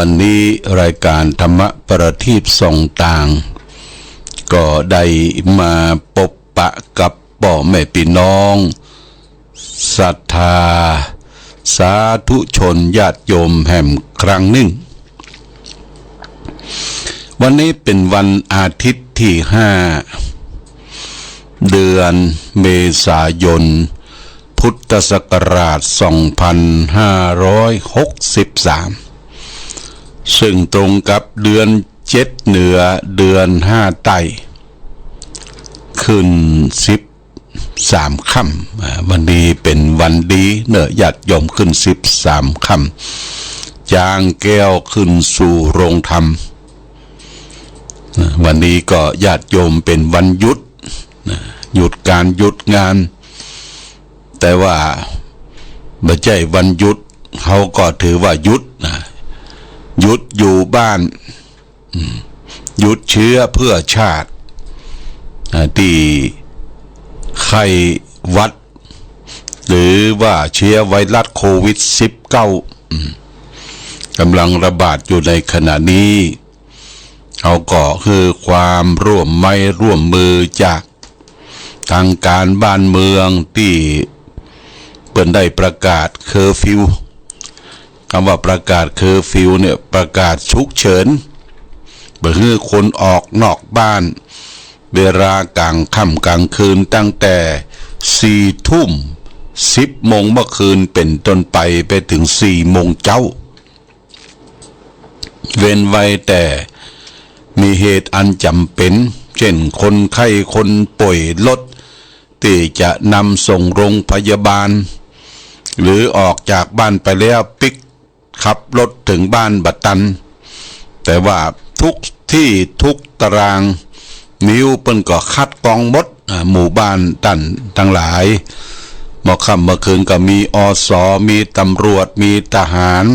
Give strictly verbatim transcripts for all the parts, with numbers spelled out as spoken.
วันนี้รายก๋านธรรมประทีปส่องต่าง ก็ได้มาปบปะกับป้อแม่ปี้น้อง ศรัทธา สาธุชนญาติโยมแหมครั้งนึ่ง วันนี้เป๋นวันอาทิตย์ตี้ห้า เดือนเมษายน พุทธศักราชสองพันห้าร้อยหกสิบสาม ซึ่งตรงกับเดือนเจ็ดเหนือ เดือนห้าใต้ ขึ้นสิบสามค่ำ อ่า วันนี้เป๋นวันดีเนาะ ญาติโยม ขึ้นสิบสามค่ำ จางแก้วขึ้นสู่โฮงธรรม อ่า วันนี้ก็ญาติโยมเป๋นวันหยุดนะ หยุดก๋านหยุดงาน แต่ว่าบ่ใจ้วันหยุด เฮาก็ถือว่าหยุดนะ หยุดอยู่บ้าน อืม หยุดเชื้อเพื่อชาติ อ่า ตี้ไข้หวัด หรือว่าเชื้อไวรัสโควิดสิบเก้า อืม ก๋ำลังระบาดอยู่ในขณะนี้ เฮาก็หื้อความร่วมไม้ร่วมมือจาก ตางก๋านบ้านเมืองตี้เปิ้นได้ประกาศเคอร์ฟิว กำว่าประกาศเคอร์ฟิวเนี่ย ประกาศฉุกเฉิน บ่หื้อคนออกนอกบ้าน เวลาก๋างค่ำก๋างคืน ตั้งแต่สี่ทุ่ม สิบโมงเมื่อคืนเป๋นต้นไป ไปเถิงสี่โมงเจ๊า เว้นไว้แต่มีเหตุอันจ๋ำเป๋น เจ้นคนไข้คนป่วย รถตี้จะนำส่งโฮงพยาบาล หรือออกจากบ้านไปแล้วปิ๊กขับรถเถิงบ้านบ่ตัน แต่ว่าทุกตี้ทุกตารางนิ้วเปิ้นก็คัดกรองหมด อ่า หมู่บ้านต้านตังหลาย เมื่อค่ำเมื่อคืนก็มี อส มีตำรวจ มีทหาร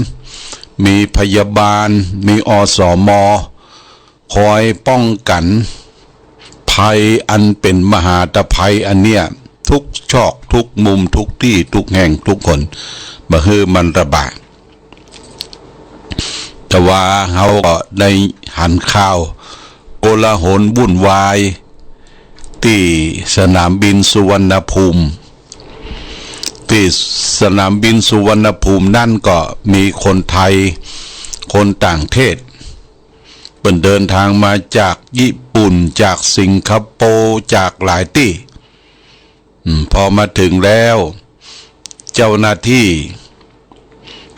มีพยาบาล มี อสม คอยป้องกั๋นภัยอันเป๋นมหาตภัยอันเนี้ย ทุกซอกทุกมุมทุกตี้ทุกแห่งทุกคน บ่หื้อมันระบาด แต่ว่าเฮาก็ได้หันข่าวโกลาหลวุ่นวายตี้สนามบินสุวรรณภูมิ ตี้สนามบินสุวรรณภูมินั้นก็มีคนไทย คนต่างประเทศ เปิ้นเดินทางมาจากญี่ปุ่น จากสิงคโปร์ จากหลายตี้ อืม พอมาเถิงแล้ว เจ้าหน้าตี้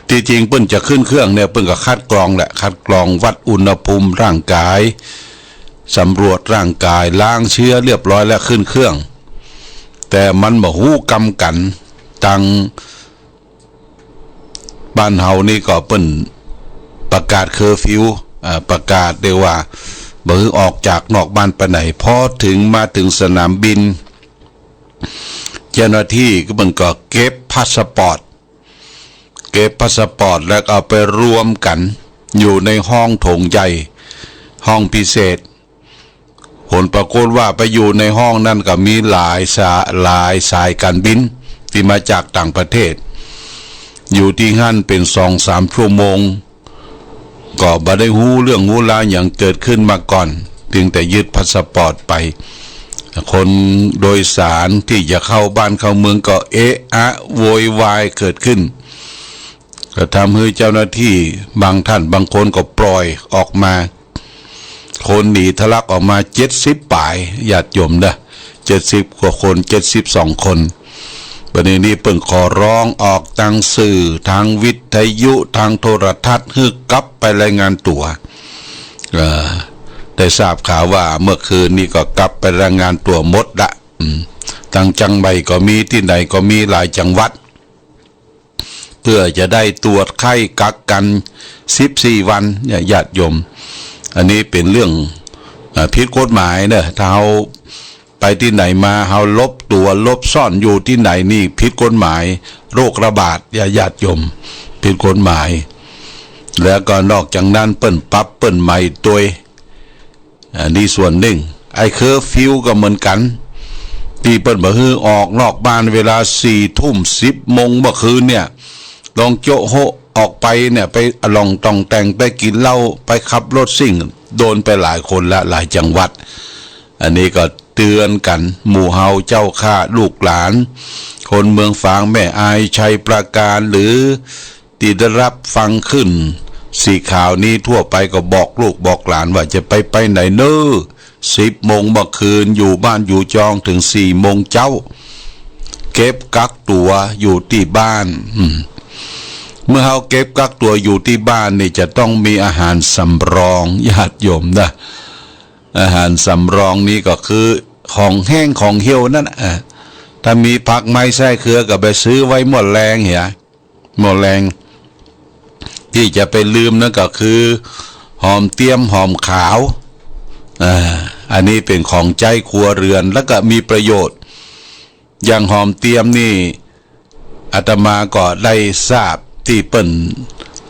ตี้จริงเปิ้นจะขึ้นเครื่องเนี่ย เปิ้นก็คัดกรองแหละ คัดกรองวัดอุณหภูมิร่างกาย สำรวจร่างกาย ล้างเชื้อเรียบร้อยแล้วขึ้นเครื่อง แต่มันบ่ฮู้กำกั๋น ตาง บ้านเฮานี่ก็เปิ้นประกาศเคอร์ฟิว อ่า ประกาศเรียกว่าบ่หื้อออกจากนอกบ้านไปไหน พอเถิง มาเถิงสนามบิน เจ้าหน้าตี้ก็เปิ้นก็เก็บพาสปอร์ต เก็บพาสปอร์ตแล้วก็เอาไปรวมกั๋นอยู่ในห้องโถงใหญ่ ห้องพิเศษ ผลปรากฏว่าไปอยู่ในห้องนั้นก็มีหลายสา-, หลายสายการบินตี้มาจากต่างประเทศ อยู่ตี้หั้นเป๋นสองสามชั่วโมง ก็บ่ได้ฮู้เรื่องฮู้ราวหยังเกิดขึ้นมาก่อน เพียงแต่ยึดพาสปอร์ตไป คนโดยสารตี้จะเข้าบ้านเข้าเมืองก็เอะอะโวยวายเกิดขึ้น ก็ทำหื้อเจ้าหน้าตี้บางท่านบางคนก็ปล่อยออกมา คนหนีทะลักออกมาเจ็ดสิบป๋าย ญาติโยมเด้อ เจ็ดสิบกว่าคน เจ็ดสิบสองคน บัดนี้นี่เปิ้นขอร้องออกตางสื่อ ตางวิทยุ ตางโทรทัศน์ หื้อกลับไปรายงานตั๋ว เอ่อ ได้ทราบข่าวว่าเมื่อคืนนี้ก็กลับไปรายงานตั๋วหมดละ อืม ตางเจียงใหม่ก็มี ตี้ไหนก็มี หลายจังหวัด เพื่อจะได้ตรวจไข้กักกั๋นสิบสี่วันเนี่ย ญาติโยม อันนี้เป๋นเรื่อง อ่า ผิดกฎหมายเนอะ ถ้าเฮาไปตี้ไหนมา เฮาหลบตั๋วหลบซ่อนอยู่ตี้ไหนนี่ผิดกฎหมาย โรคระบาด ญาติโยม ผิดกฎหมาย แล้วก็นอกจากนั้นเปิ้นปรับเปิ้นใหม่ตวย อันนี้ส่วนนึ่ง ไอ้เคอร์ฟิวก็เหมือนกั๋น ตี้เปิ้นบ่หื้อออกนอกบ้านเวลาสี่ทุ่ม สิบโมงเมื่อคืนเนี่ย ลองโจ๊ะโฮะ ออกไปเนี่ย ไปอะหล่องต่องแต่ง ไปกิ๋นเหล้า ไปขับรถซิ่ง โดนไปหลายคนละ หลายจังหวัด อันนี้ก็เตื๋อนกั๋น หมู่เฮาเจ้าข้าลูกหลาน คนเมืองฝาง แม่อาย ชัยปราการ หรือ ตี้ได้ฮับฟังคลื่นสีขาวนี้ทั่วไป ก็บอกลูกบอกหลานว่าจะไปไปไหนเน้อ สิบโมงเมื่อคืน อยู่บ้านอยู่จองเถิงสี่โมงเจ๊า เก็บกักตั๋วอยู่ตี้บ้าน อืม เมื่อเฮาเก็บกักตั๋วอยู่ตี้บ้านนี่ จะต้องมีอาหารสำรอง ญาติโยมนะ อาหารสำรองนี้ก็คือของแห้งของเหี่ยวนั่นน่ะ อ่ะ ถ้ามีผักไม้ไส้เครือก็ไปซื้อไว้หม้อแลงเหีย หม้อแลง ตี้จะไปลืมนั่นก็คือ หอมเตียม หอมขาว อ่า อันนี้เป๋นของใจ๊ครัวเรือน แล้วก็มีประโยชน์ อย่างหอมเตียมนี่ อาตมาก็ได้ทราบตี้เปิ้น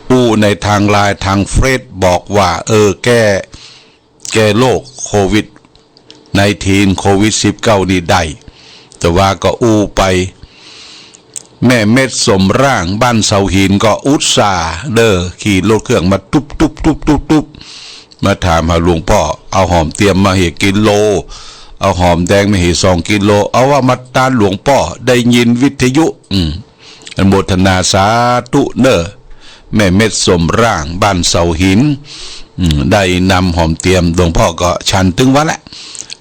อู้ในทางไลน์ ทางเฟซ บอกว่า เออ แก้ แก้โรคโควิดไนน์ทีน โควิดสิบเก้านี่ได้ แต่ว่าก็อู้ไป แม่เม็ดสมร่าง บ้านเสาหิน ก็อุตส่าห์เด้อ ขี่รถเครื่องมาตุ๊บตุ๊บตุ๊บตุ๊บตุ๊บ มาถามหาหลวงป้อ เอาหอมเตียมมาเหียกิโล เอาหอมแดงมาเหียสองกิโล เอาว่ามาตานหลวงป้อ ได้ยินวิทยุ อืม อนุโมทนาสาธุเน้อ แม่เม็ดสมร่าง บ้านเสาหิน อืม ได้นำหอมเตียม หลวงป้อก็ฉันตึงวันละ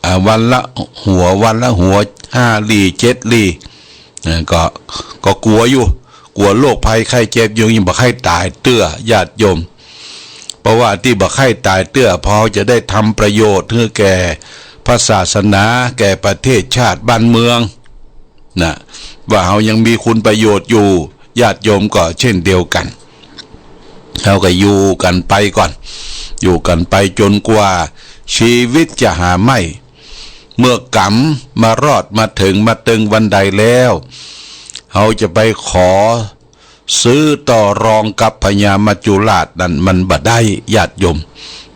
อ่า วันละหัว วันละหัว ห้าลี่ เจ็ดลี่ นะ ก็ ก็กั๋วอยู่ กั๋วโรคภัยไข้เจ็บอยู่ ยังบ่ใค่ต๋ายเตื้อ ญาติโยม เพราะว่าตี้บ่ใค่ต๋ายเตื้อ พอจะได้ทำประโยชน์หื้อแก่พระศาสนา แก่ประเทศชาติบ้านเมือง นะ ว่าเฮายังมีคุณประโยชน์อยู่ ญาติโยมก็เช่นเดียวกั๋น เฮาก็อยู่กั๋นไปก่อน อยู่กั๋นไปจ๋นกว่าชีวิตจะหาใหม่ เมื่อกำมารอดมาเถิงมาเติงวันใดแล้ว เฮาจะไปขอ ซื้อต่อรองกับพญามัจจุราชนั้นมันบ่ได้ ญาติโยม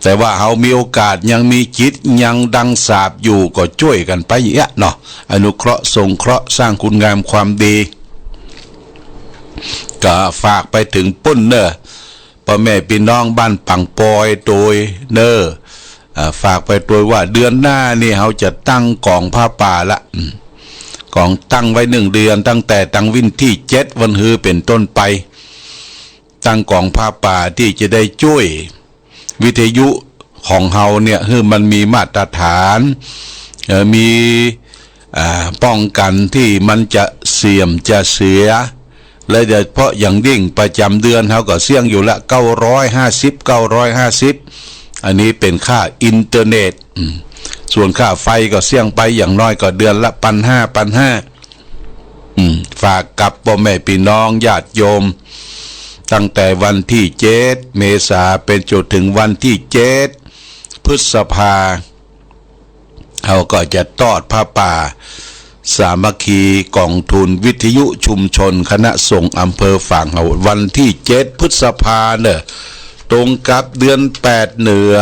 แต่ว่าเฮามีโอกาส ยังมีจิต ยังดังสาบอยู่ ก็จ้วยกั๋นไปเยียะเนาะ อนุเคราะห์สงเคราะห์ สร้างคุณงามความดี ก็ฝากไปเถิงปุ้นเน้อ ป้อแม่ปี้น้องบ้านปังปอยโตยเน้อ อ่า ฝากไปโตยว่าเดือนหน้านี่เฮาจะตั้งก๋องผ้าป่าละ อืม ก๋องตั้งไว้หนึ่งเดือน ตั้งแต่ตังวันตี้เจ็ดวันฮือเป๋นต้นไป ตั้งก๋องผ้าป่าตี้จะได้จ้วยวิทยุของเฮาเนี่ย หื้อมันมีมาตรฐาน เอ่อ มี อ่า ป้องกั๋นตี้มันจะเสื่อมจะเสีย และโดยเฉพาะอย่างยิ่งประจ๋ำเดือนเฮาก็เสี้ยงอยู่ละ เก้าร้อยห้าสิบ เก้าร้อยห้าสิบ อันนี้เป๋นค่าอินเทอร์เน็ต อืม ส่วนค่าไฟก็เสี้ยงไปอย่างน้อยก็เดือนละปันห้า ปันห้า อืม ฝากกับป้อแม่ปี้น้องญาติโยม ตั้งแต่วันตี้เจ็ดเมษาไปจ๋นเถิงวันตี้เจ็ดพฤษภา เฮาก็จะตอดผ้าป่าสามัคคีก๋องทุนวิทยุชุมชนคณะสงฆ์อำเภอฝางเฮา วันตี้เจ็ดพฤษภาเน้อ ตรงกับเดือนแปดเหนือ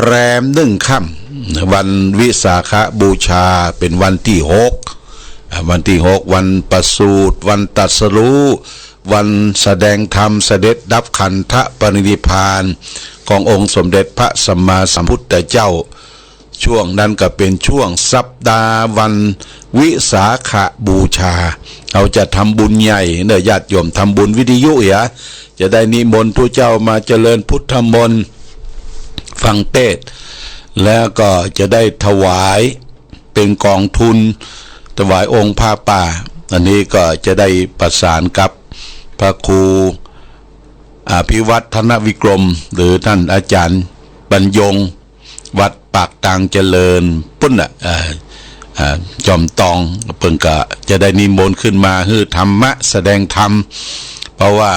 แรมหนึ่งค่ำ วันวิสาขบูชา เป๋นวันตี้หก อ่า วันตี้หก วันประสูติ วันตรัสรู้ วันแสดงธรรมเสด็จดับขันธปรินิพพานขององค์สมเด็จพระสัมมาสัมพุทธเจ้า ช่วงนั้นก็เป๋นช่วงสัปดาห์วันวิสาขบูชา เฮาจะทำบุญใหญ่เน้อญาติโยม ทำบุญวิทยุเหีย จะได้นิมนต์ตุ๊เจ้ามาเจริญพุทธมนต์ ฟังเตสน์ แล้วก็จะได้ถวายเป๋นก๋องทุน ถวายองค์ผ้าป่า อันนี้ก็จะได้ประสานกับพระครูอภิวัฒนวิกรม หรือท่านอาจารย์บรรยง วัดปากตางเจริญปุ้นน่ะ เอ่อ เอ่อ จอมตอง เปิ้นก็จะได้นิมนต์ขึ้นมาหื้อธรรมะ แสดงธรรม เพราะว่า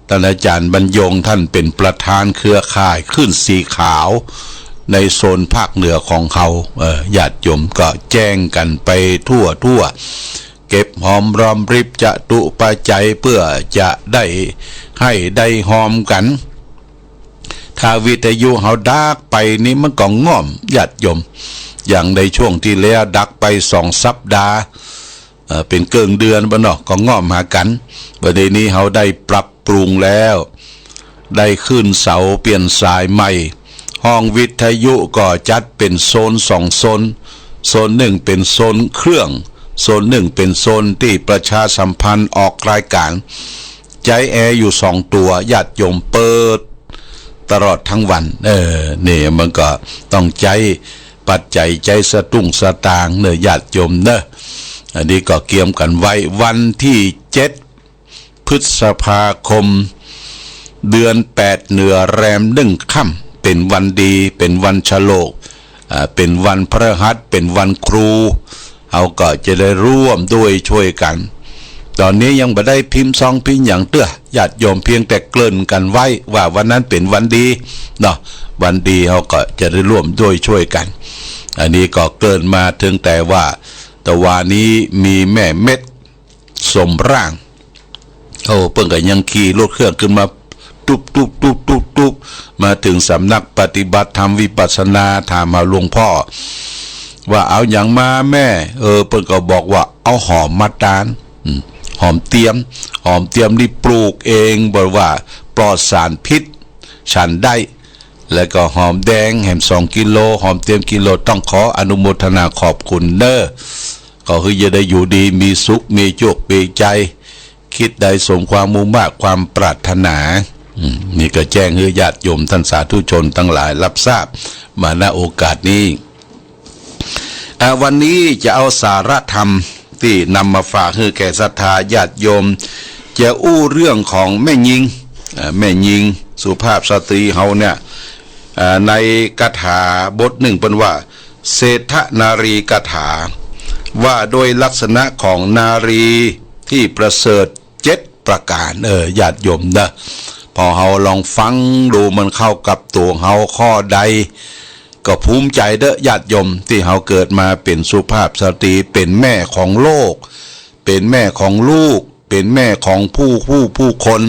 ท่านอาจารย์บรรยงท่านเป๋นประธานเครือข่ายคลื่นสีขาวในโซนภาคเหนือของเฮา เอ่อ ญาติโยมก็แจ้งกั๋นไปทั่วทั่ว เก็บหอมรอมริบจตุปัจจัยเพื่อจะได้หื้อได้ฮอมกั๋น ถ้าวิทยุเฮาดับไปนี่มันก็ง่อมญาติโยม อย่างในช่วงตี้แล้วดับไปสองสัปดาห์ เอ่อ เป๋นเกิ่งเดือนบ่เนาะ ก็ง่อมหากั๋น บ่าเดี่ยวนี้เฮาได้ปรับ ปรุงแล้ว ได้ขึ้นเสาเปลี่ยนสายใหม่ ห้องวิทยุก็จัดเป๋นโซนสองโซน โซนนึ่งเป๋นโซนเครื่อง โซนนึ่งเป๋นโซนตี้ประชาสัมพันธ์ออกรายก๋าน ใจ๊แอร์อยู่สองตั๋ว ญาติโยม เปิดตลอดตึงวัน เออ นี่มันก็ต้องใจ๊ปัจจัย ใจ๊สตุ้งสตางค์เน่อ ญาติโยมเน่อ อันนี้ก็เกียมกั๋นไว้ วันตี้เจ็ด พฤษภาคม เดือนแปด เหนือแรมหนึ่งค่ำ เป๋นวันดี เป๋นวันฉลก อ่า เป๋นวันพฤหัส เป๋นวันครู เฮาก็จะได้ร่วมด้วยช่วยกั๋น ต๋อนนี้ยังบ่ได้พิมพ์ซองพิมพ์หยังเตื้อ ญาติโยม เพียงแต่เกริ่นกั๋นไว้ว่าวันนั้นเป๋นวันดีเนาะ วันดี เฮาก็จะได้ร่วมด้วยช่วยกั๋น อันนี้ก็เกริ่นมาเถิงแต่ว่า ตะวานี้มีแม่เม็ด สมร่าง โอ้ เปิ้นก็ยังขี่รถเครื่องขึ้นมา ตุ๊บตุ๊บตุ๊บตุ๊บตุ๊บ มาเถิงสำนักปฏิบัติธรรมวิปัสสนา ถามหาหลวงพ่อ ว่าเอาหยังมาแม่ เออ เปิ้นก็บอกว่าเอาหอมมาตาน อืม หอมเตียม หอมเตียมนี่ปลูกเอง บอกว่าปลอดสารพิษ ฉันได้ แล้วก็หอมแดงแหมสองกิโล หอมเตียมกิโล ต้องขออนุโมทนาขอบคุณเน่อ ขอหื้อจะได้อยู่ดีมีสุข มีโจคมีชัย คิดใดสมความมุ่งมาดความปรารถนา อืม นี่ก็แจ้งหื้อญาติโยมต้านสาธุชนตังหลายฮับทราบมา ณ โอกาสนี้ อ่า วันนี้จะเอาสาระธรรมตี้นำมาฝากหื้อแก่ศรัทธาญาติโยม จะอู้เรื่องของแม่ญิง อ่า แม่ญิงสุภาพสตรีเฮาเนี่ย อ่า ในคาถาบทนึ่งเปิ้นว่า เศรษฐนารีคาถา ว่าโดยลักษณะของนารีตี้ประเสริฐเจ็ดประก๋าน เออ ญาติโยมเน่อ พอเฮาลองฟังดูมันเข้ากับตั๋วเฮาข้อใด ก็ภูมิใจ๋เต๊อะ ญาติโยม ตี้เฮาเกิดมาเป๋นสุภาพสตรี เป๋นแม่ของโลก เป๋นแม่ของลูก เป๋นแม่ของผู้ ผู้ ผู้คน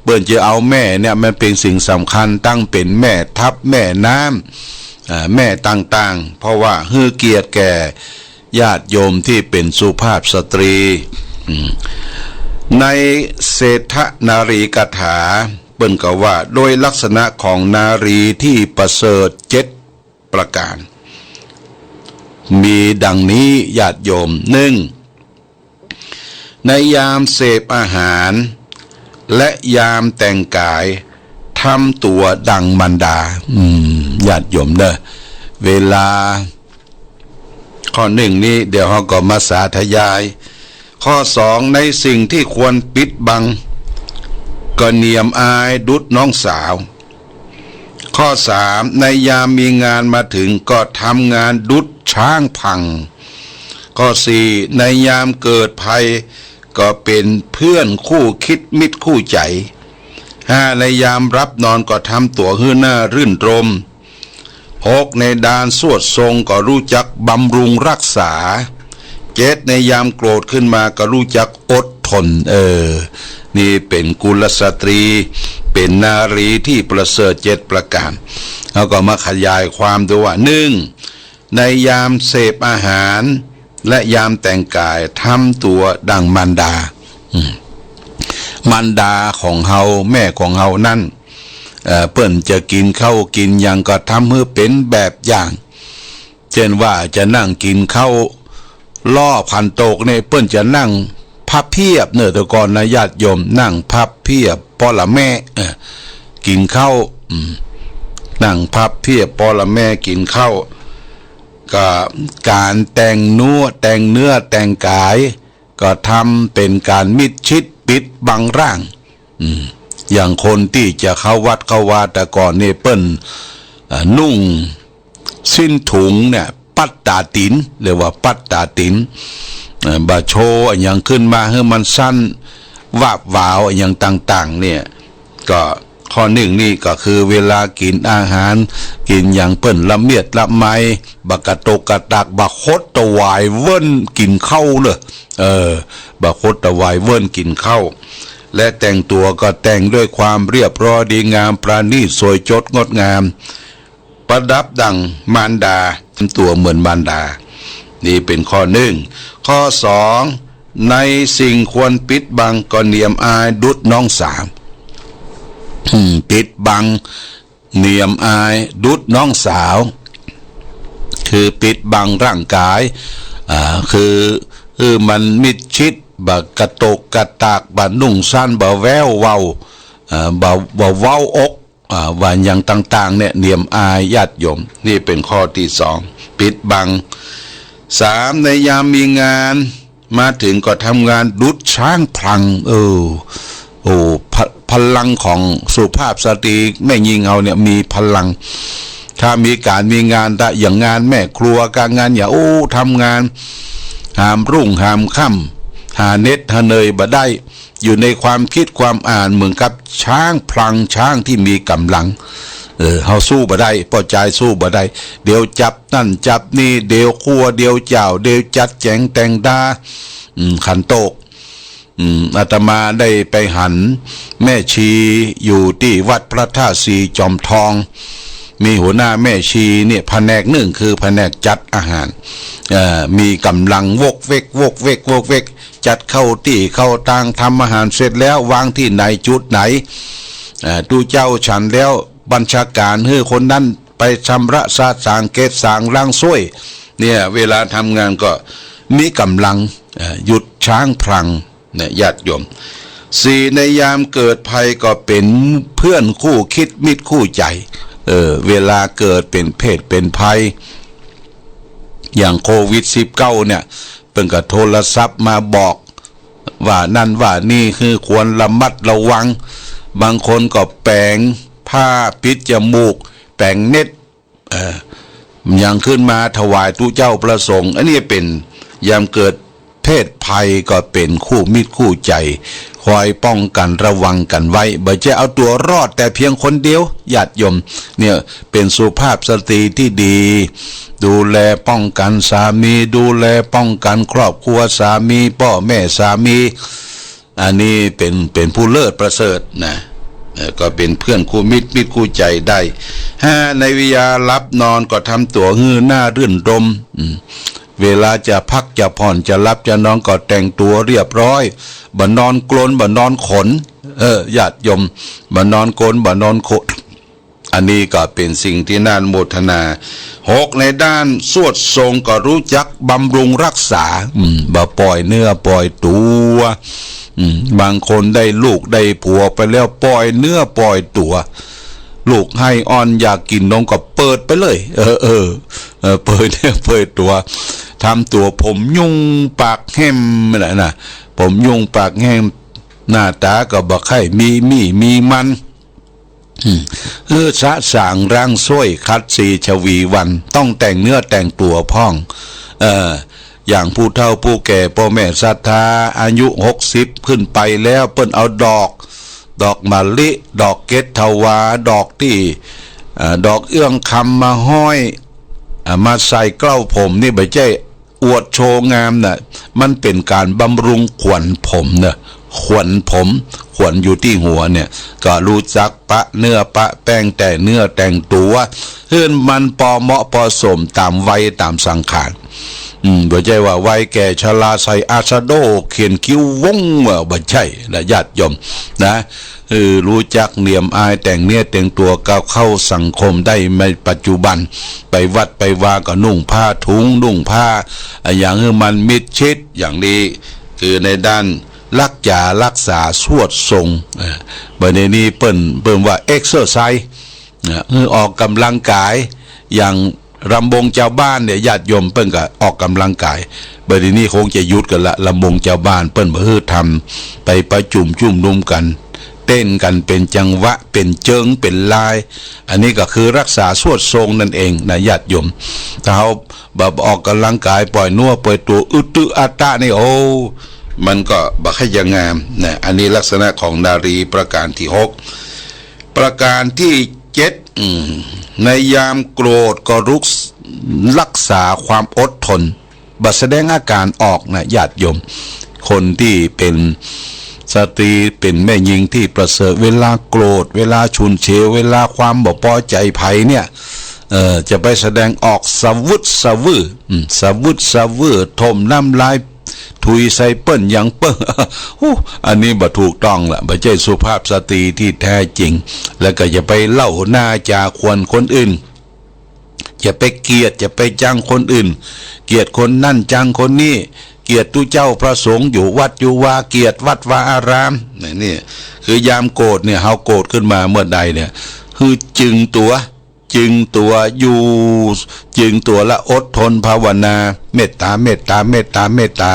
เปิ้นจะเอาแม่เนี่ยมันเป๋นสิ่งสำคัญ ตั้งเป๋นแม่ทัพแม่น้ำ อ่า แม่ต่างๆ เพราะว่าหื้อเกียรติแก่ญาติโยมตี้เป๋นสุภาพสตรี อืม ในเศรษฐนารีคาถา เปิ้นก็ว่าโดยลักษณะของนารีตี้ประเสริฐเจ็ดประก๋าน มีดังนี้ ญาติโยม นึ่ง ในยามเสพอาหาร และยามแต่งก๋าย ทำตั๋วดังมารดา อืม ญาติโยมเน่อ เวลา ข้อนึ่งนี้ เดี๋ยวเฮาก็มาสาธยาย ข้อสอง ในสิ่งตี้ควรปิดบัง ก็เนียมอายดุจน้องสาว ข้อสาม ในยามมีงานมาเถิง ก็ทำงานดุจช้างพัง ข้อสี่ ในยามเกิดภัย ก็เป๋นเพื่อนคู่คิดมิตรคู่ใจ๋ ห้า ในยามหลับนอน ก็ทำตั๋วหื้อน่ารื่นรมย์ หก ในดานสวดทรง ก็ฮู้จักบำรุงรักษา เจ็ด ในยามโกรธขึ้นมา ก็ฮู้จักอดทน เออ นี่เป๋นกุลสตรี เป๋นนารีตี้ประเสริฐเจ็ดประก๋าน เฮาก็มาขยายความดูว่า นึ่ง ในยามเสพอาหาร และยามแต่งก๋าย ทำตั๋วดังมารดา อืม มารดาของเฮา แม่ของเฮานั้น เอ่อ เปิ้นจะกิ๋นข้าวกิ๋นหยังก็ทำหื้อเป๋นแบบอย่าง เจ้นว่าจะนั่งกิ๋นข้าว ล้อขันโตกนี่ เปิ้นจะนั่งพับเพียบเน่อ แต่ก่อนนะญาติโยม นั่งพับเพียบปอละแมะ เออ กิ๋นข้าว อืม นั่งพับเพียบปอละแมะกิ๋นข้าว ก็ก๋านแต่งเนื้อ แต่งเนื้อแต่งก๋าย ก็ทำเป๋นก๋านมิดชิดปิดบังร่าง อืม อย่างคนตี้จะเข้าวัดเข้าวาแต่ก่อนนี่เปิ้น อ่า นุ่งสิ้นถุงเนี่ย ปัดต๋าตี๋น เรียกว่าปัดต๋าตี๋น เอ่อ บ่โชว์อะหยังขึ้นมาหื้อมันสั้น วาบหวาวอะหยังต่างๆ เนี่ย ก็ข้อนึ่งนี่ก็คือเวลากิ๋นอาหาร กิ๋นหยังเปิ้นละเมียดละไม บ่กระตกกระตาก บ่คดตะหวายเวิ้นกิ๋นข้าวเน่อ เออ บ่คดตะหวายเวิ้นกิ๋นข้าว และแต่งตั๋วก็แต่งด้วยความเรียบร้อยดีงาม ประณีตสวยจดงดงาม ประดับดั่งมารดา ทำตั๋วเหมือนมารดา นี่เป๋นข้อนึ่ง ข้อสอง ในสิ่งควรปิดบังก็เหนี่ยมอายดุจน้องสาว อืม ปิดบัง เหนี่ยมอายดุจน้องสาว คือปิดบังร่างก๋าย อ่า คือ คือมันมิดชิด บ่กระตกกระตาก บ่นุ่งสั้น บ่แว้วเว้า อ่า บ่ บ่เว้าอก อ่า ว่าอย่างต่างๆ เนี่ย เหนี่ยมอายญาติโยม นี่เป๋นข้อตี้สอง ปิดบัง สาม ในยามมีงาน มาเถิงก็ทำงานดุจช้างพลัง เออ โอ้ พะ- พลังของสุภาพสตรีแม่ญิงเฮาเนี่ยมีพลัง ถ้ามีก๋านมีงานละ อย่างงานแม่ครัว ก๋านงานอย่าง โอ้ ทำงานหามรุ่งหามค่ำ หาเหน็ดหาเหนื่อยบ่ได้ อยู่ในความกึ๊ดความอ่านเหมือนกับช้างพลัง ช้างตี้มีก๋ำลัง เออ เฮาสู้บ่ได้ ป้อจายสู้บ่ได้ เดี๋ยวจับนั่นจับนี่ เดี๋ยวคั่ว เดี๋ยวจ้าว เดี๋ยวจัดแจ๋งแต่งต๋า อืม ขันโตก อืม อาตมาได้ไปหันแม่ชีอยู่ตี้วัดพระธาตุสีจอมทอง มีหัวหน้าแม่ชีเนี่ย แผนกนึ่งคือแผนกจัดอาหาร เอ่อ มีก๋ำลังวกเวก วกเวก วกเวก จัดเข้าตี้เข้าตาง ทำอาหารเสร็จแล้ววางตี้ไหนจุดไหน เอ่อ ตุ๊เจ้าฉันแล้วบัญชาก๋านหื้อคนนั้นไปชำระสาสางเก็บสางล้างส้วย เนี่ย เวลาทำงานก็มีก๋ำลัง เอ่อ ดุจช้างพลัง เนี่ย ญาติโยม สี่ ในยามเกิดภัยก็เป๋นเพื่อนคู่คิดมิตรคู่ใจ๋ เออ เวลาเกิดเป๋นเพศเป๋นภัย อย่างโควิดสิบเก้าเนี่ย เปิ้นก็โทรศัพท์มาบอก ว่านั่นว่านี่ คือควรระมัดระวัง บางคนก็แป๋งผ้าปิดจมูก แป๋งเน็ต เอ่อ ยังขึ้นมาถวายตุ๊เจ้าพระสงฆ์ อันนี้เป๋นยามเกิดเพศภัยก็เป๋นคู่มิตรคู่ใจ๋ คอยป้องกันระวังกั๋นไว้ บ่ใจ้เอาตั๋วรอดแต่เพียงคนเดียว ญาติโยม เนี่ย เป๋นสุภาพสตรีตี้ดี ดูแลป้องกันสามี ดูแลป้องกันครอบครัวสามี ป้อแม่สามี อันนี้เป๋น เป๋นผู้เลิศประเสริฐนะ เอ่อ ก็เป๋นเพื่อนคู่มิตร มิตรคู่ใจ๋ได้ ห้า ในเวลาหลับนอนก็ทำตั๋วหื้อหน้ารื่นรมย์ อืม เวลาจะพักจะผ่อนจะหลับจะนอนก็แต่งตั๋วเรียบร้อย บ่นอนกรน บ่นอนขน เออ ญาติโยม บ่นอนกรน บ่นอนขน อันนี้ก็เป๋นสิ่งตี้น่าอนุโมทนา หก ในด้านสวดทรงก็ฮู้จักบำรุงรักษา อืม บ่ป่อยเนื้อป่อยตั๋ว อืม บางคนได้ลูกได้ผัวไปแล้วป่อยเนื้อป่อยตั๋ว ลูกไห้อ่อนอยากกิ๋นนมก็เปิดไปเลย เออ เออ เออ เปิดเนื้อเปิดตั๋ว ทำตั๋วผมยุงปากแห้มนั่นแหละนะ ผมยุงปากแห้ม หน้าต๋าก็บ่ใค่มีมี่มีมัน อืม เออ สะสางล้างส้วย ขัดสีฉวีวัน ต้องแต่งเนื้อแต่งตั๋วพ่อง เอ่อ อย่างผู้เฒ่าผู้แก่ป้อแม่ศรัทธา อายุหกสิบขึ้นไปแล้ว เปิ้นเอาดอก ดอกมะลิ ดอกเกศถวา ดอกตี้ เอ่อ ดอกเอื้องคำมาห้อย อ่า มาใส่เกล้าผมนี่ บ่ใจ้ อวดโชว์งามน่ะ มันเป๋นก๋านบำรุงขวัญผมเน่อ ขวัญผม ขวัญอยู่ตี้หัวเนี่ย ก็ฮู้จักปะเนื้อปะแป้งแต่งเนื้อแต่งตั๋ว หื้อมันปอเหมาะปอสมต๋ามวัยต๋ามสังขาร อืม บ่ใจ้ว่าวัยแก่ชราใส่อายแชโดว์เขียนคิ้ววง เอ่อ บ่ใจ้นะญาติโยมนะ เออ ฮู้จักเหนี่ยมอายแต่งเนื้อแต่งตั๋วก้าวเข้าสังคมได้ในปัจจุบัน ไปวัดไปวาก็นุ่งผ้าถุง นุ่งผ้า อะหยังหื้อมันมิดชิด อย่างนี้ คือในด้านรักจ๋ารักษาสวดทรง เออ บ่าดนี้เปิ้น เปิ้นว่าเอ็กเซอร์ไซส์ นะ หื้อออกก๋ำลังก๋าย อย่างรำวงจาวบ้านเนี่ย ญาติโยมเปิ้นก็ออกก๋ำลังก๋าย บ่าดนี้คงจะหยุดกั๋นละ รำวงจาวบ้านเปิ้นบ่หื้อทำ ไปประจุมจุมนุมกั๋น เต้นกั๋นเป๋นจังหวะ เป๋นเจิง เป๋นลาย อันนี้ก็คือรักษาสวดทรงนั่นเองนะญาติโยม ถ้าเฮาบ่ออกก๋ำลังก๋าย ป่อยเนื้อป่อยตั๋ว อึดตึอะตะนี่ โอ้ มันก็บ่ใค่จะงามนะ อันนี้ลักษณะของนารีประก๋านตี้หก ประก๋านตี้เจ็ด อืม ในยามโกรธก็รู้ รักษาความอดทน บ่แสดงอาก๋านออกนะญาติโยม คนตี้เป๋นสตรีเป๋นแม่ญิงตี้ประเสริฐ เวลาโกรธ เวลาฉุนเฉียว เวลาความบ่ปอใจ๋ใผเนี่ย เอ่อ จะไปแสดงออกสะวึดสะวื้อ อืม สะวึดสะวื้อ ถมน้ำลาย ถุยใส่เปิ้นหยังเปิ้น โอ้ อันนี้บ่ถูกต้องละ บ่ใจ้สุภาพสตรีตี้แต๊จริง แล้วก็อย่าไปเล่าหน้าจ๋าขวัญคนอื่น อย่าไปเกลียด อย่าไปจังคนอื่น เกลียดคนนั้นจังคนนี้ เกลียดตุ๊เจ้าพระสงฆ์อยู่วัดอยู่วา เกลียดวัดวาอาราม นี่ นี่ คือยามโกรธเนี่ย เฮาโกรธขึ้นมาเมื่อใดเนี่ย คือจึงตั๋ว จึงตั๋วอยู่ จึงตั๋วละอดทนภาวนา เมตต๋า เมตต๋า เมตต๋า เมตต๋า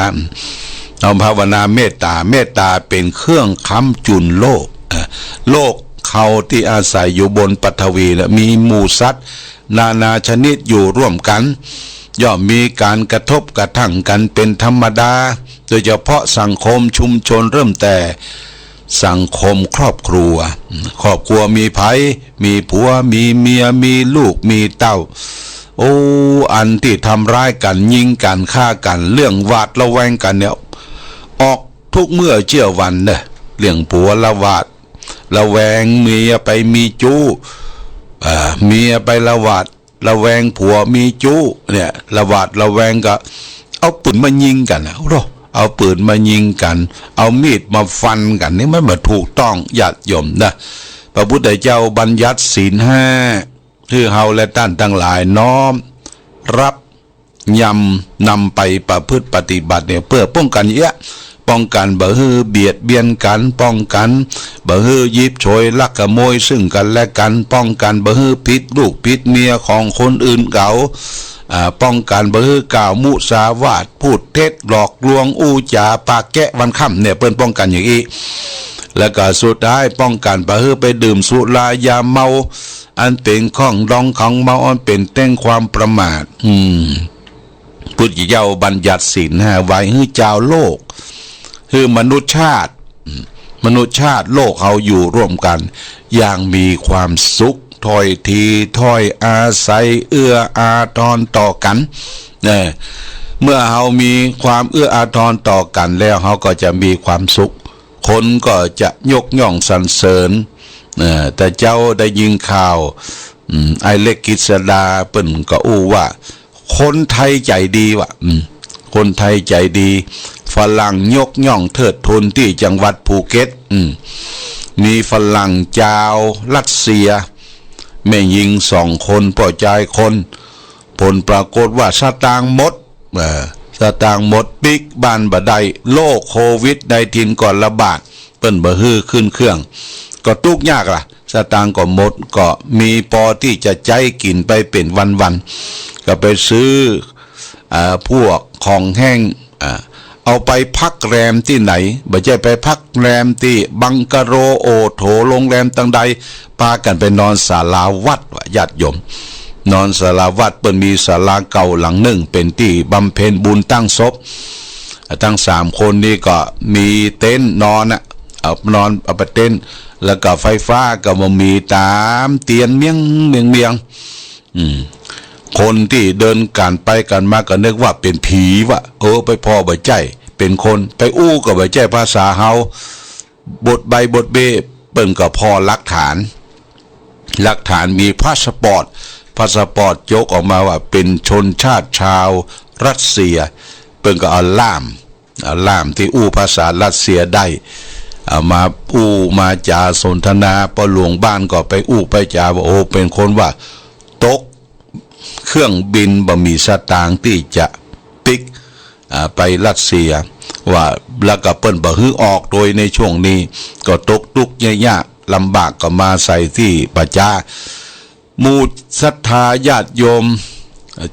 เอาภาวนาเมตต๋า เมตต๋าเป๋นเครื่องค้ำจุนโลก อ่ะ โลกเฮาตี้อาศัยอยู่บนปฐวีน่ะ มีหมู่สัตว์นานาชนิดอยู่ร่วมกั๋น ย่อมมีก๋านกระทบกระทั่งกั๋นเป๋นธรรมดา โดยเฉพาะสังคมชุมชนเริ่มแต่ สังคมครอบครัว ครอบครัวมีใผ มีผัว มีเมีย มีลูก มีเต้า โอ้ อันตี้ทำร้ายกั๋น ยิงกั๋น ฆ่ากั๋น เรื่องหวาดระแวงกั๋นเนี่ย ออกทุกเมื่อเจื้อวันเน่อ เรื่องผัวละหวาดระแวง เมียไปมีจู๊ อ่า เมียไประหวาด ระแวงผัวมีจู๊เนี่ย ระหวาดระแวงก็เอาปืนมายิงกั๋นนะ โอ้โห เอาปืนมายิงกั๋น เอามีดมาฟันกั๋น นี่มันบ่ถูกต้อง ญาติโยมนะ พระพุทธเจ้าบัญญัติศีลห้า หื้อเฮาและต้านตังหลายน้อมรับ ยำนำไปประพฤติปฏิบัติเนี่ย เปื้อป้องกั๋นเยียะ ป้องกั๋นบ่หื้อเบียดเบียนกั๋น ป้องกั๋นบ่หื้อยิบโฉยลักขโมยซึ่งกั๋นและกั๋น ป้องกั๋นบ่หื้อผิดลูกผิดเมียของคนอื่นเขา อ่า ป้องกั๋นบ่หื้อกล่าวมุสาวาท พูดเท็จ หลอกลวง อู้จ๋าปากแกะวันค่ำเนี่ย เปิ้นป้องกั๋นอย่างอี้ แล้วก็สุดท้ายป้องกั๋นบ่หื้อไปดื่มสุรายาเมา อันเป๋นของดองของเมา อันเป๋นแต้งความประมาท อืม พุทธเจ้าบัญญัติศีลห้าไว้หื้อจาวโลก หื้อมนุษย์ชาติ อืม มนุษย์ชาติโลกเฮาอยู่ร่วมกั๋นอย่างมีความสุข ถ้อยทีถ้อยอาศัย เอื้ออาทรต่อกั๋น เออ เมื่อเฮามีความเอื้ออาทรต่อกั๋นแล้ว เฮาก็จะมีความสุข คนก็จะยกย่องสรรเสริญ เออ แต่เจ้าได้ยินข่าว อืม ไอ้เล็กกฤษดาเปิ้นก็อู้ว่า คนไทยใจ๋ดีว่ะ อืม คนไทยใจ๋ดี ฝรั่งยกย่องเทิดทูนตี้จังหวัดภูเก็ต อืม มีฝรั่งจาวรัสเซีย แม่ญิงสองคน ป้อจายคน ผลปรากฏว่าสตางค์หมด เออ สตางค์หมด ปิ๊กบ้านบ่ได้ โรคโควิดไนน์ทีนก็ระบาด เปิ้นบ่หื้อขึ้นเครื่อง ก็ตุ๊กยากล่ะ สตางค์ก็หมด ก็มีปอตี้จะใจ๊กิ๋นไปเป๋นวันๆ ก็ไปซื้อ อ่า พวกของแห้ง อ่า เอาไปพักแรมตี้ไหน บ่ใจ้ไปพักแรมตี้บังกะโล โอโถ โรงแรมตังใด ปากั๋นไปนอนศาลาวัดว่ะ ญาติโยม นอนศาลาวัด เปิ้นมีศาลาเก่าหลังนึ่ง เป๋นตี้บำเพ็ญบุญตั้งศพ ตึงสามคนนี้ก็มีเต็นท์นอนน่ะ เอานอน เอาไปเต็นท์ แล้วก็ไฟฟ้าก็บ่มี ต๋ามเตียนเมียง เมียง เมียง อืม คนตี้เดินกั๋นไปกั๋นมาก็นึกว่าเป๋นผีว่ะ เออ ไปผ่อบ่ใจ้เป๋นคน ไปอู้ก็บ่ใจ้ภาษาเฮา บดใบ บดเบ้ เปิ้นก็ผ่อหลักฐาน หลักฐานมีพาสปอร์ต พาสปอร์ตยกออกมาว่าเป๋นชนชาติชาวรัสเซีย เปิ้นก็เอาล่าม เอาล่ามตี้อู้ภาษารัสเซียได้ เอามาอู้มาจ๋าสนทนา ป้อหลวงบ้านก็ไปอู้ไปจ๋าว่า โอ้ เป๋นคนว่า ตกเครื่องบินบ่มีสตางค์ตี้จะปิ๊ก อ่า ไปรัสเซีย ว่า แล้วก็เปิ้นบ่หื้อออกโดยในช่วงนี้ ก็ตกตุ๊กข์ยากลำบาก ก็มาใส่ตี้ป่าจ๊า หมู่ศรัทธาญาติโยม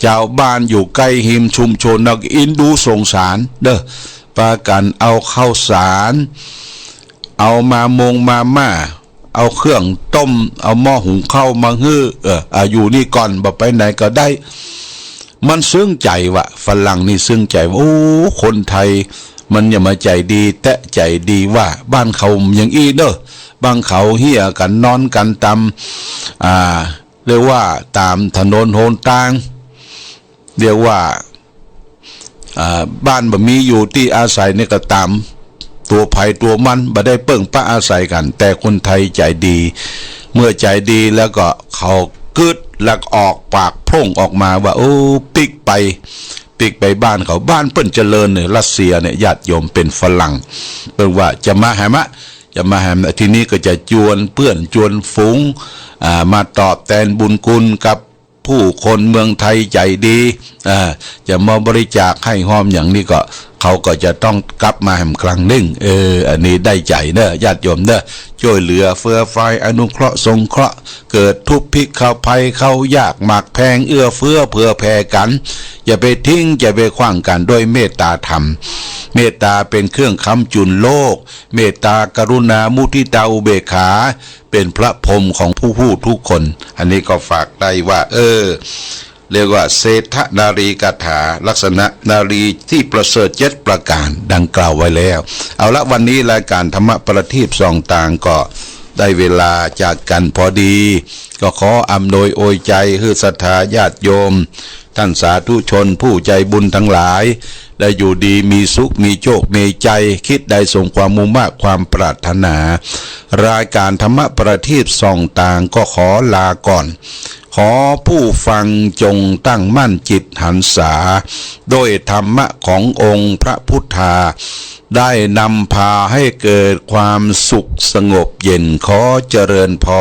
จาวบ้านอยู่ใก้ฮิมชุมชนน่ะ เอ็นดูสงสารเด้อ ปากั๋นเอาข้าวสาร เอามามงมาม่า เอาเครื่องต้ม เอาหม้อหุงข้าวมาหื้อ เออ อ่ะ อยู่นี่ก่อน บ่ไปไหนก็ได้ มันซึ้งใจ๋ว่ะ ฝรั่งนี่ซึ้งใจ๋ว่า โอ้ คนไทยมันอย่ามาใจ๋ดีแต๊ ใจ๋ดีว่า บ้านเขาอย่างอี้เนอะ บ้านเขาเฮี้ยกั๋น นอนกั๋นต๋าม อ่า เรียกว่าต๋ามถนนหนตาง เรียกว่า อ่า บ้านบ่มีอยู่ตี้อาศัยนี่ก็ต๋ามตั๋วใผตั๋วมัน บ่ได้เปิ้งปะอาศัยกั๋น แต่คนไทยใจ๋ดี เมื่อใจ๋ดีแล้วก็เขากึ๊ด แล้วก็ออกปากโพร่งออกมาว่า โอ้ ปิ๊กไป ปิ๊กไปบ้านเขา บ้านเปิ้นเจริญเนี่ย รัสเซียเนี่ย ญาติโยม เป๋นฝรั่ง เปิ้นว่าจะมาแหมอะ จะมาแหมอะ ทีนี้ก็จะจวนเปื้อนจวนฝูง อ่า มาตอบแตนบุญคุณกับผู้คนเมืองไทยใจ๋ดี อ่า จะมาบริจาคหื้อหอมอย่างนี้ก็ เขาก็จะต้องกลับมาแหมครั้งนึ่ง เออ อันนี้ได้ใจ๋เน่อ ญาติโยมเน่อ จ้วยเหลือเฟือฟาย อนุเคราะห์สงเคราะห์ เกิดทุพพิฆภัย เข้ายากหมากแพง เอื้อเฟื้อเผื่อแผ่กั๋น อย่าไปทิ้ง อย่าไปขว้างกั๋น ด้วยเมตตาธรรม เมตตาเป๋นเครื่องค้ำจุนโลก เมตตา กรุณา มุทิตา อุเบกขา เป๋นพระพรหมของผู้ผู้ทุกคน อันนี้ก็ฝากได้ว่า เออ เรียกว่าเศรษฐนารีคาถา ลักษณะนารีที่ประเสริฐเจ็ดประการ ดังกล่าวไว้แล้ว เอาละ วันนี้รายการธรรมะประทีปส่องตางก็ได้เวลาจากกั๋นพอดี ก็ขออำนวยอวยใจ๋หื้อศรัทธาญาติโยม ท่านสาธุชนผู้ใจ๋บุญตังหลาย ได้อยู่ดีมีสุข มีโจคมีชัย คิดใดสมความมุ่งมาดความปรารถนา รายการธรรมะประทีปส่องตางก็ขอลาก่อน ขอผู้ฟังจงตั้งมั่นจิตหันษา ด้วยธรรมะขององค์พระพุทธา ได้นำพาให้เกิดความสุขสงบเย็น ขอเจริญพร